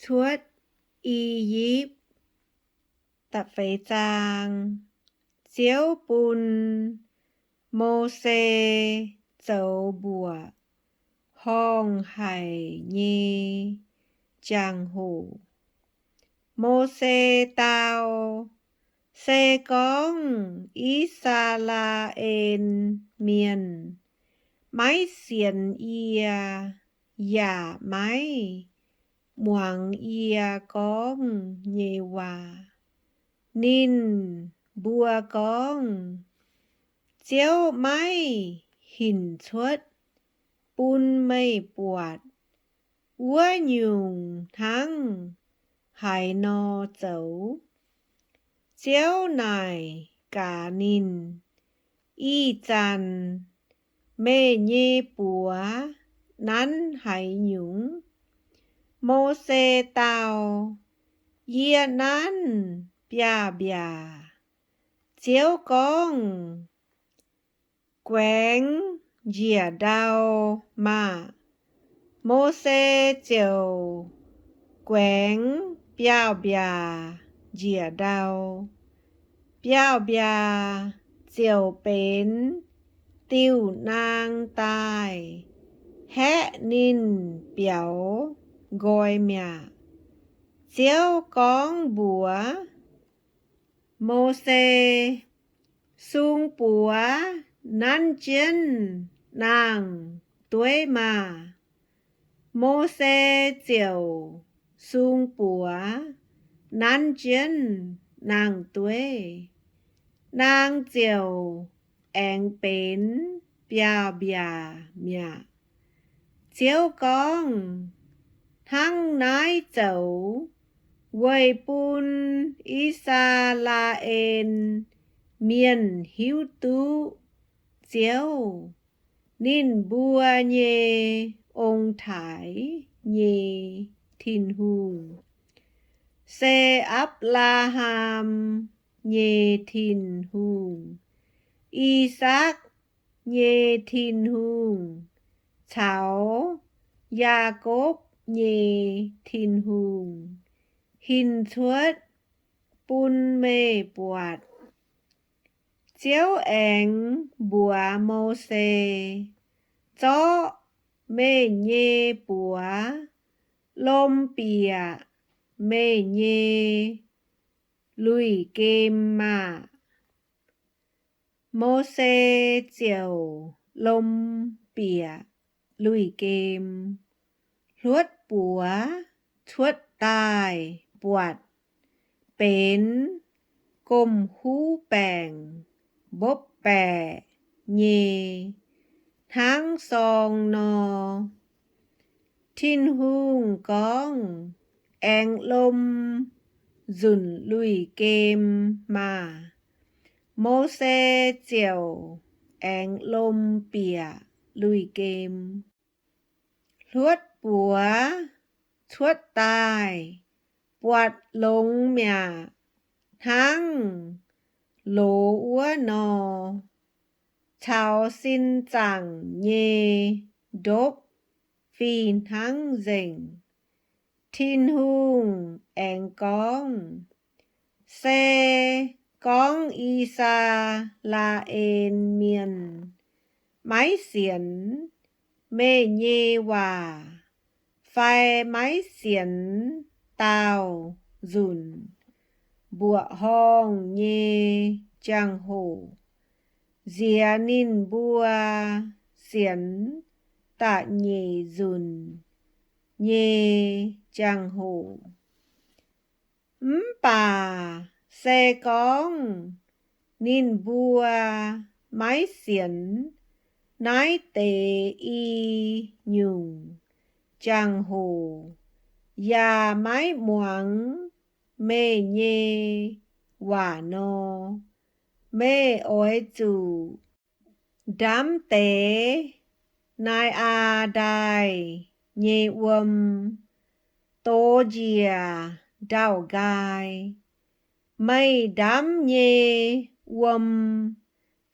Cuotv I^yipv. Da'feix zaang. Ziouv bun Mose zoux mbuoqc horngh haic nyei jangx-hoc. Mose dau, Se gorngv I^saa^laa^en Mienh maiv sienx yie yaac maiv muangx yie gorngv nyei waac, ninh mbuo gorngv, Ziouv maiv hinc cuotv bun meih buatc wuov nyungc hnangv haaix nor zoux. Ziouv naaic gaax ninh, Ih zanc meih nyei buoz nanv haaix nyungc? Mose dau, Yie nanv biaav-mbiaac. Ziouv gorngv, Guaengx njiec ndau maah! Mose ziouc guaengx biaav-mbiaac njiec ndau. Biaav-mbiaac ziouc benx diuh naang daaih haeqv ninh biaux nqoi mi'aqv. Ziouv gorngv mbuox Mose, Sung buoz nanv jienv naang-dueiv maah! Mose ziouc sung buoz nanv jienv naang-dueiv. Naang ziouc aengx benx biaav-mbiaac mi'aqv. Ziouv gorngv, Hnangv naaiv zoux weic bun I^saa^laa^en Mienh hiuv duqv Ziouv, ninh mbuo nyei ong-taaix nyei Tin-Hungh, se Apc^laa^ham nyei Tin-Hungh, I^sakc nyei Tin-Hungh, caux Yaakopv nyei Tin-Hungh, hinc cuotv bun meih buatc. Ziouv aengx mbuox Mose, Zorqv meih nyei buoz lomh bieqc meih nyei lui-gem maah! Mose ziouc lomh bieqc lui-gem, hluotv buoz cuotv daaih buatc benx gomh huv baengc mbopv baeqc nyei hnangv sorng nor. Tin-Hungh gorngv, Aengx lomh nzunc lui-gem maah! Mose ziouc aengx lomh bieqc lui-gem, hluotv buoz cuotv daaih buatc longx mi'aqv hnangv loz wuov nor, caux sin zaangc nyei ndopv fih hnangv nzengc. Tin-Hungh aengx gorngv, Se gorngv I^saa^laa^en Mienh maiv sienx meih nyei waac fai maiv sienx daauh nzunc mbuoqc horngh nyei jangx-hoc, nziex ninh mbuo sienx da'nyeic nzunc nyei jangx-hoc. Mv baac se gorngv ninh mbuo maiv sienx naaiv deix i nyungc jangx-hoc yaac maiv muangx meih nyei waac nor, meih oix zuqc ndamv deix Nai^aa Ndaaih nyei wuom dox njiec ndau-nqaai. Meih ndamv nyei wuom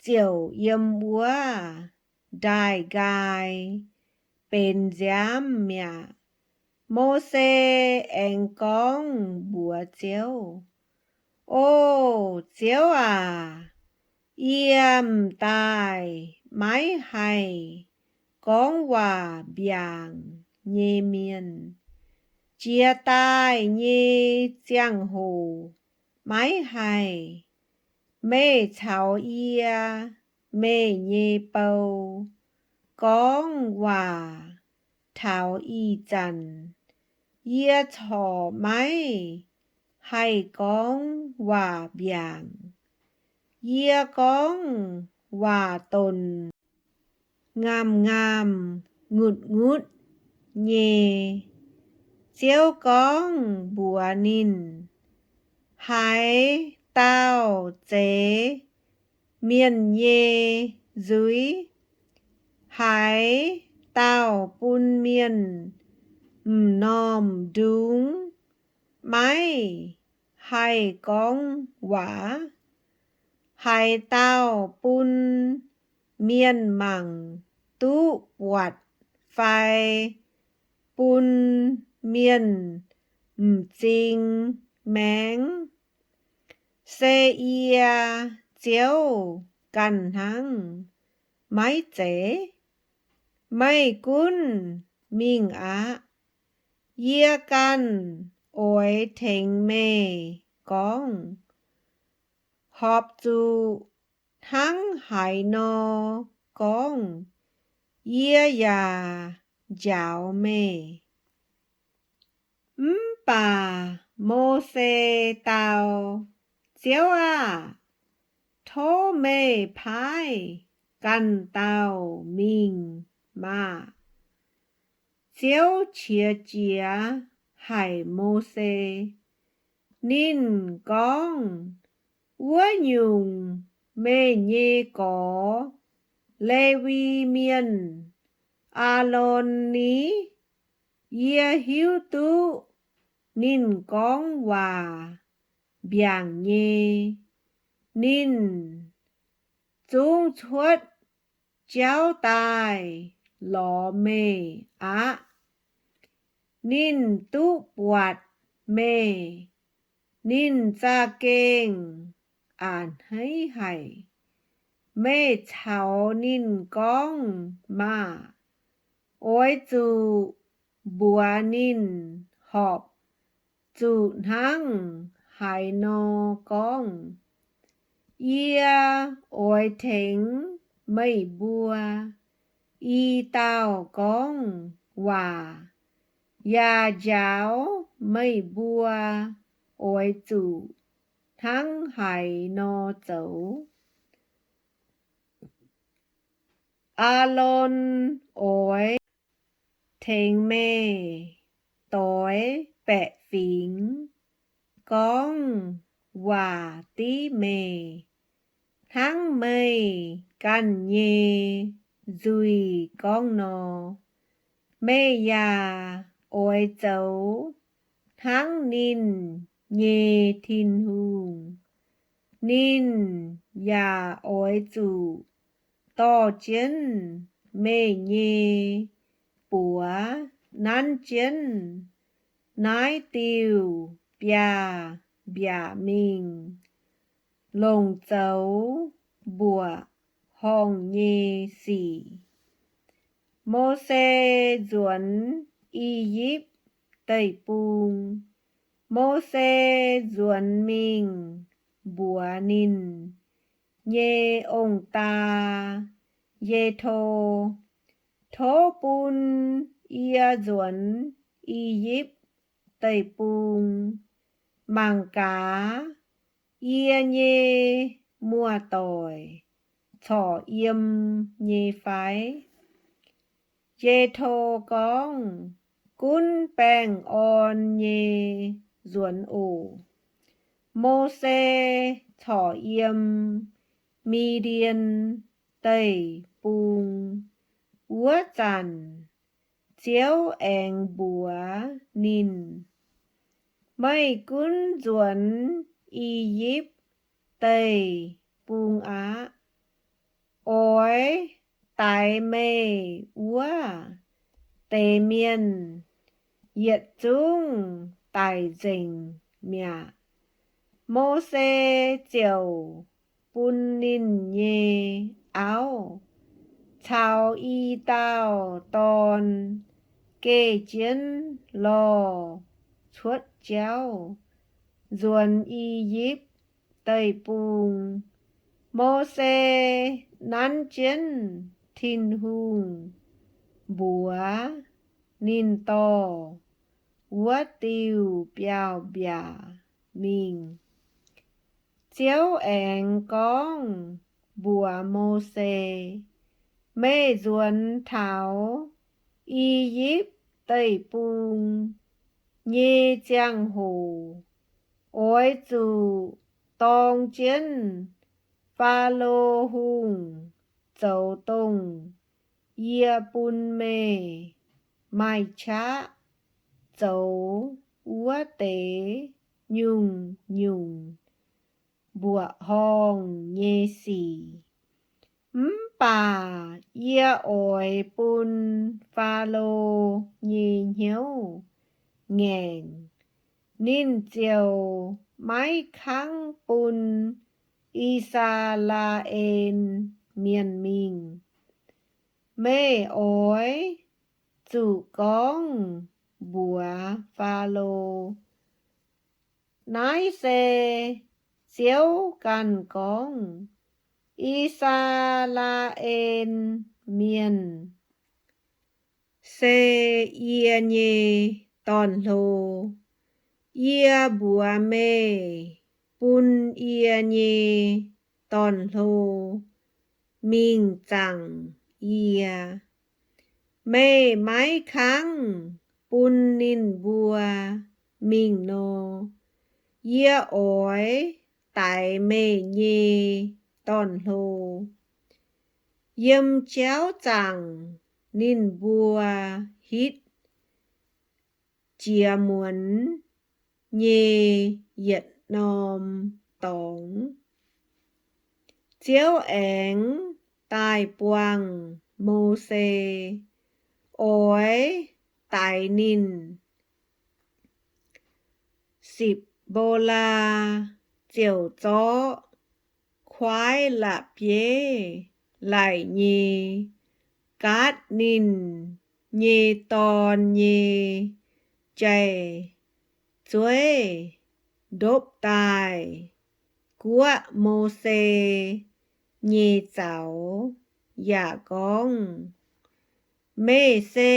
ziouc yiem wuov ndaaih-nqaai benx nziaamv mi'aqv. Mose aengx gorngv mbuox Ziouv, O Ziouv aac, yie m'daaih maiv haih gorngv waac mbiaangc nyei mienh. Jiex daaih nyei ziangh hoc maiv haih. Meih caux yie, meih nyei bou, gorngv waac taux ih zanc, yie corc maiv haih gorngv waac mbiaangc. Yie gorngv waac donx ngaamv-ngaamv ngutv-ngutv nyei. Ziouv gorngv mbuox ninh, Haaix dauh zeix mienh nyei nzuih, haaix dauh bun mienh m'normh ndungx maiv haih gorngv waac, haaix dauh bun mienh mangc duqv buatc fai bun mienh m'zing maengv, se yie, Ziouv, ganh hnangv, maiv zeiz? Meih gunv mingh aqv. Yie ganh oix tengx meih gorngv. Horpc zuqc hnangv haaix nor gorngv, yie yaac njaaux meih. Mv baac Mose dau, Ziouv aah! Tov meih paaiv ganh dauh mingh maah! Ziouv qiex jiez haic Mose. Ninh gorngv, Wuov nyungc, meih nyei gorx, Lewi Mienh, Aalon ni? Yie hiuv duqv ninh gorngv waac mbiaangc nyei. Ninh zungv cuotv jauv daaih lorz meih aqv. Ninh duqv buatc meih, ninh za'gengh a'hneiv haic. Meih caux ninh gorngv maah! Oix zuqc mbuox ninh horpc zuqc hnangv haaix nor gorngv. Yie oix tengx meih mbuo i dauh gorngv waac, yaac njaaux meih mbuo oix zuqc hnangv haaix nor zoux. Aalon oix tengx meih doix baeqc fingx gorngv waac div meih, hnangv meih ganh nyei nzuih gorngv nor. Meih yaac oix zoux hnangv ninh nyei Tin-Hungh. Ninh yaac oix zuqc dorh jienv meih nyei buoz nanv jienv naaiv diuh biaav-mbiaac mingh, longc zoux mbuoqc horngh nyei sic. Mose Nzuonx I^yipv Deic-Bung. Mose nzuonx mingh mbuox ninh nyei ong-daa, Ye^to, Tov bun yie nzuonx I^yipv Deic-Bung. Mangc gaax, yie nyei muoz-doic corc yiem nyei fai? Ye^to gorngv, Gunv baengh orn nyei nzuonx oc. Mose corc yiem Mi^ndien Deic-Bung wuov zanc, Ziouv aengx mbuox ninh, Meih gunv nzuonx I^yipv Deic-Bung aqv. Oix daix meih wuov deix mienh yietc zungv daic nzengc mi'aqv. Mose ziouc bun ninh nyei auv caux i dauh dorn geh jienv lorh cuotv jauv nzuonx I^yipv Deic-Bung. Mose nanv jienv Tin-Hungh mbuox ninh dorh wuov diuh biauv-mbiaac mingh. Ziouv aengx gorngv mbuox Mose, Meih nzuonx taux I^yipv Deic-Bung nyei ziangh hoc, oix zuqc dorng jienv Faalo Hungh zoux dongh yie bun meih maaih qaqv zoux wuov deix nyungc-nyungc mbuoqc horngh nyei sic. Mv baac yie oix bun Faalo nyei hnyouv ngaengc. Ninh ziouc maiv kangv bun I^saa^laa^en Mienh mingh. Meih oix zuqc gorngv mbuox Faalo, Naaiv se Ziouv ganh gorngv, I^saa^laa^en Mienh se yie nyei dorn-hlo. Yie mbuox meih, bun yie nyei dorn-hlo mingh zaangc yie. Meih maiv kangv bun ninh mbuo mingh nor, yie oix daix meih nyei dorn-hlo yiem jauv zaangc ninh mbuo hitv jiex muonz nyei yietc norm dorngx. Ziouv aengx daaih buangh Mose oix daix ninh. Sipc^mbo^laa ziouc zorqv kuaaiv la'bieiv laic nyei gaatv ninh nyei dorn nyei jai-zueiv ndopv daaih guoqv Mose nyei zaux yaac gorngv, Meih se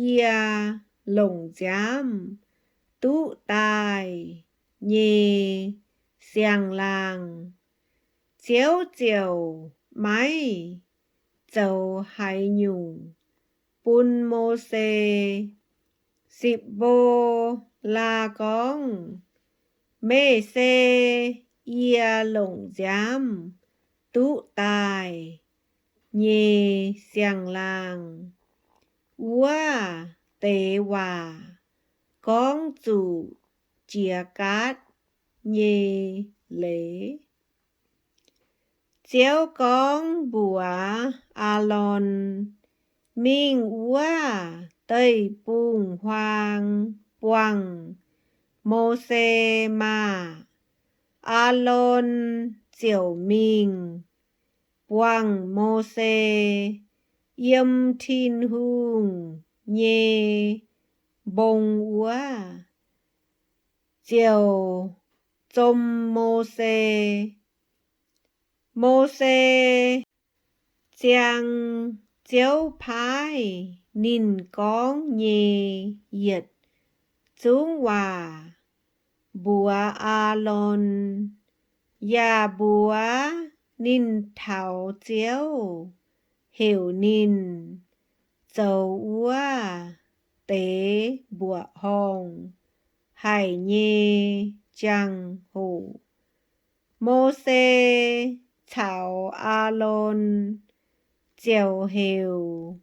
yie longc nziaamv duqv daaih nyei siang-laangh. Ziouv ziouc maiv zoux haaix nyungc bun Mose. Sipc^mbo^laa gorngv, Meih se yie longc nziaamv duqv daaih nyei siang-laangh. Wuov deix waac gorngv zuqc jiex gaatv nyei leiz. Ziouv gorngv mbuox Aalon, Mingh wuov deic-bung-huaang buangh Mose maah! Aalon ziouc mingh buangh Mose yiem Tin-Hungh nyei mbong wuov, ziouc zom Mose. Mose ziang Ziouv paaiv ninh gorngv nyei yietc zungv waac mbuox Aalon, yaac mbuox ninh taux Ziouv heuc ninh zoux wuov deix mbuoqc horngh haic nyei jangx-hoc. Mose caux Aalon ziouc heuc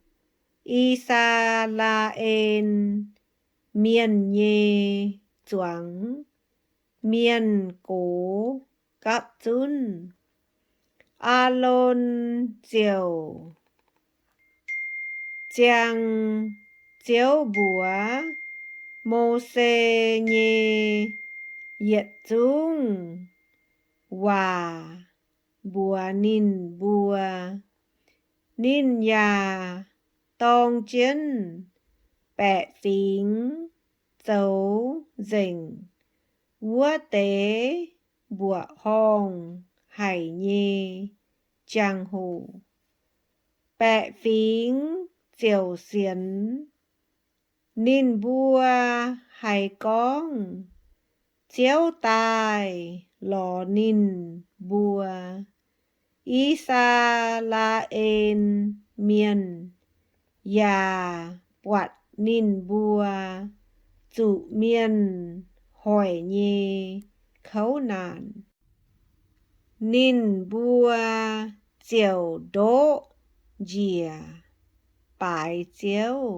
I^saa^laa^en Mienh nyei zuangx mienh gox gapv zunv. Aalon ziouc ziang Ziouv mbuox Mose nyei yietc zungv waac mbuox ninh mbuo. Ninh yaac dorng jienv baeqc fingx zoux nzengc wuov deix mbuoqc horngh haic nyei jangx-hoc. Baeqc fingx ziouc sienx. Ninh mbuo haiz gorngv Ziouv daaih lorz ninh mbuo, I^saa^laa^en Mienh, yaac buatc ninh mbuo zuqc mienh hoic nyei kouv naanc. Ninh mbuo ziouc ndoqv njiec baaix Ziouv.